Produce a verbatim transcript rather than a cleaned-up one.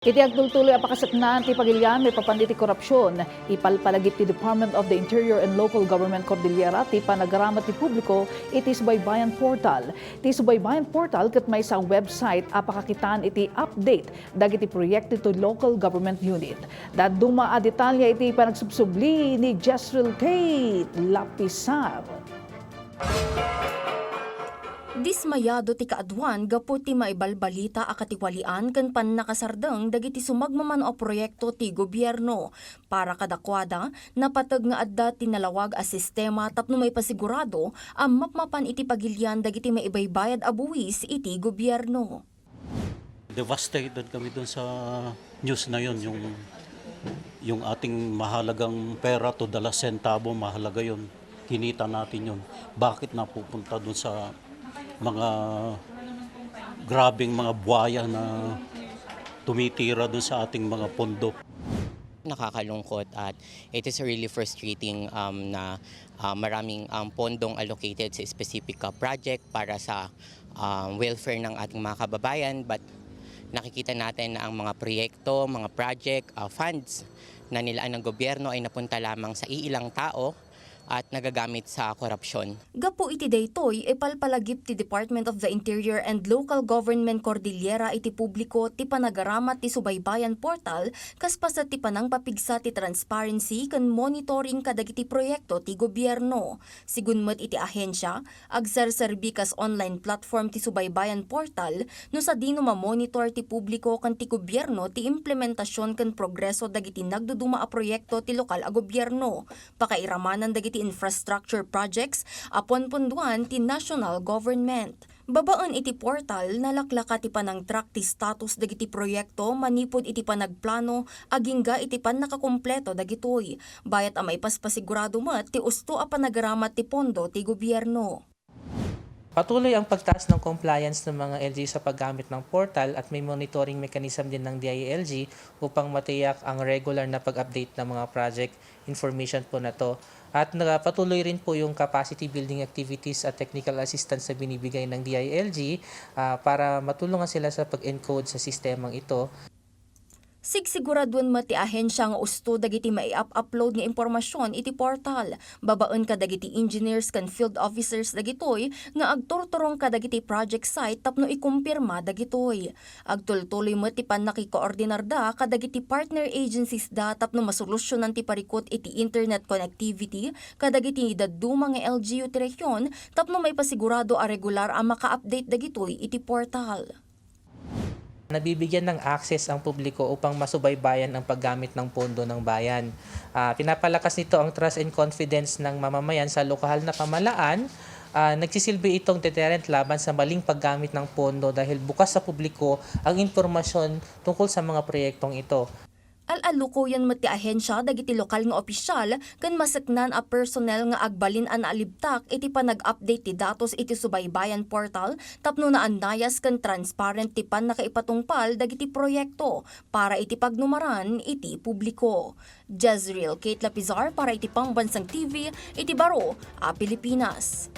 Iti agtultuloy a pakasaknaan ti pagilian maipapan iti korupsion, ipalpalagip ti Department of the Interior and Local Government Cordillera ti panagaramat ti publiko iti subaybayan portal. Ti subaybayan portal ket maysa a website a pakakitaan iti update dagiti proyekto ti local government unit. Dadduma a detalye iti panagsubsubli ni Jezreel Kate Lapisar. Dismayado ti kaaduan gapu ti maibalbalita a katiwalian ken pannakasardeng dagiti sumagmamano a proyekto ti gobierno. Para kadakuada, napateg nga adda ti nalawag a sistema tapno maipasigurado a mapmapan iti pagilian dagiti maibaybayad a buis iti gobierno. Devastated kami dun sa news na yun, yung, yung ating mahalagang pera, to the last centavo, mahalaga yun. Kinita natin yun. Bakit napupunta dun sa mga grabeng mga buwaya na tumitira dun sa ating mga pondo? Nakakalungkot at it is really frustrating, um, na, ah, maraming, um, pondong allocated sa specific, ah, project para sa, um, welfare ng ating mga kababayan, but nakikita natin na ang mga proyekto, mga project, ah, funds na nilaan ng gobyerno ay napunta lamang sa iilang tao at nagagamit sa korupsyon. Gapu iti daytoy, ipalpalagip ti Department of the Interior and Local Government Cordillera iti publiko ti panagaramat ti subaybayan portal kas paset ti panangpapigsa ti transparency ken monitoring kadagiti proyekto ti gobierno. Sigun met iti ahensia, agserserbi kas online platform ti subaybayan portal no sadino mamonitor ti publiko ken ti gobierno ti implementasion ken progreso dagiti nagduduma a proyekto ti lokal a gobierno. Pakairamanan dagiti infrastructure projects a ponpondoan ti national government. Babaen iti portal, nalaklaka ti panangtrack ti status dagiti proyekto manipud iti panagplano agingga iti pannakakompleto dagitoy. Bayat a maipaspasigurado met ti usto a panagaramat ti pondo ti gobierno. Patuloy ang pagtaas ng compliance ng mga L G U sa paggamit ng portal at may monitoring mechanism din ng D I L G upang matiyak ang regular na pag-update ng mga project information po na to. At nagpatuloy rin po yung capacity building activities at technical assistance na binibigay ng D I L G, ah, para matulungan sila sa pag-encode sa sistemang ito. Sigsiguraduan met ti ahensya nga usto dagiti mai-up-upload nga impormasyon iti portal, babaen kadagiti engineers ken field officers dagitoy nga agturturong kadagiti project site tapno ikumpirma dagitoy. Agtultuloy met ti pannakikoordinarda kadagiti partner agencies da tapno masolusyonan ti parikut iti internet connectivity kadagiti dadduma nga L G U ti rehiyon tapno maipasigurado a regular a maka-update dagitoy iti portal. Nabibigyan ng access ang publiko upang masubaybayan ang paggamit ng pondo ng bayan. Ah, pinapalakas nito ang trust and confidence ng mamamayan sa lokal na pamahalaan. Ah, nagsisilbi itong deterrent laban sa maling paggamit ng pondo dahil bukas sa publiko ang impormasyon tungkol sa mga proyektong ito. Al-alukoyen met ti ahensya dagiti lokal nga opisyal ken maseknan a personnel nga agbalin a naalibtak iti panag-update ti datos iti subaybayan portal tapno naannayas ken transparent ti pannakaipatungpal dagiti proyekto para iti pagnumaran iti publiko. Jezreel Kate Lapizar para iti Pambansang T V iti Baro a Pilipinas.